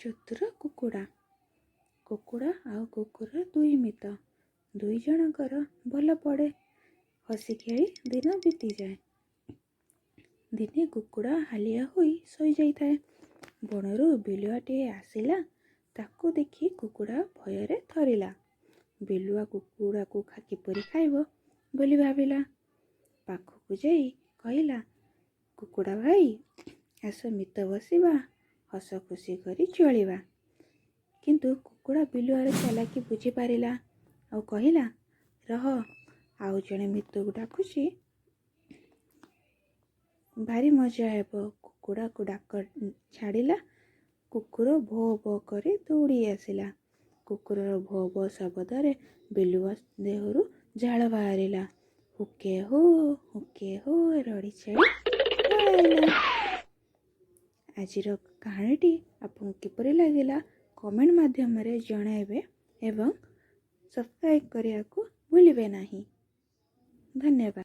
ଚତୁର କୁକୁଡ଼ା। କୁକୁଡ଼ା ଆଉ କୁକୁର ଦୁଇ ମିତ। ଦୁଇ ଜଣଙ୍କର ଭଲ ପଡ଼େ। ହସି ଖେଳି ଦିନ ବିତିଯାଏ। ଦିନେ କୁକୁଡ଼ା ହାଲିଆ ହୋଇ ଶୋଇଯାଇଥାଏ। ବଣରୁ ବିଲୁଆଟିଏ ଆସିଲା। ତାକୁ ଦେଖି କୁକୁଡ଼ା ଭୟରେ ଥରିଲା। ବିଲୁଆ କୁକୁଡ଼ାକୁ କିପରି ଖାଇବ ବୋଲି ଭାବିଲା। ପାଖକୁ ଯାଇ କହିଲା, "କୁକୁଡ଼ା ଭାଇ, ଆସ ମିତ ବସିବା, ହସ ଖୁସି କରି ଚଳିବା।" କିନ୍ତୁ କୁକୁଡ଼ା ବିଲୁଆର ଚାଲାକି ବୁଝିପାରିଲା ଆଉ କହିଲା, "ରହ, ଆଉ ଜଣେ ମିତକୁ ଡାକୁଛି, ଭାରି ମଜା ହେବ।" କୁକୁଡ଼ାକୁ ଡାକ ଛାଡ଼ିଲା। କୁକୁର ଭୋ ଭୋ କରି ଦୌଡ଼ି ଆସିଲା। କୁକୁରର ଭୋ ଭୋ ଶବ୍ଦରେ ବିଲୁଆ ଦେହରୁ ଝାଳ ବାହାରିଲା। ହୁକେ ହୋ, ହୁକେ ହୋ ରଡ଼ି ଛାଡ଼ି ପଳାଇଲା। ଆଜିର କାହାଣୀଟି ଆପଣଙ୍କୁ କିପରି ଲାଗିଲା, କମେଣ୍ଟ ମାଧ୍ୟମରେ ଜଣାଇବେ ଏବଂ ସବସ୍କ୍ରାଇବ୍ କରିବାକୁ ଭୁଲିବେ ନାହିଁ। ଧନ୍ୟବାଦ।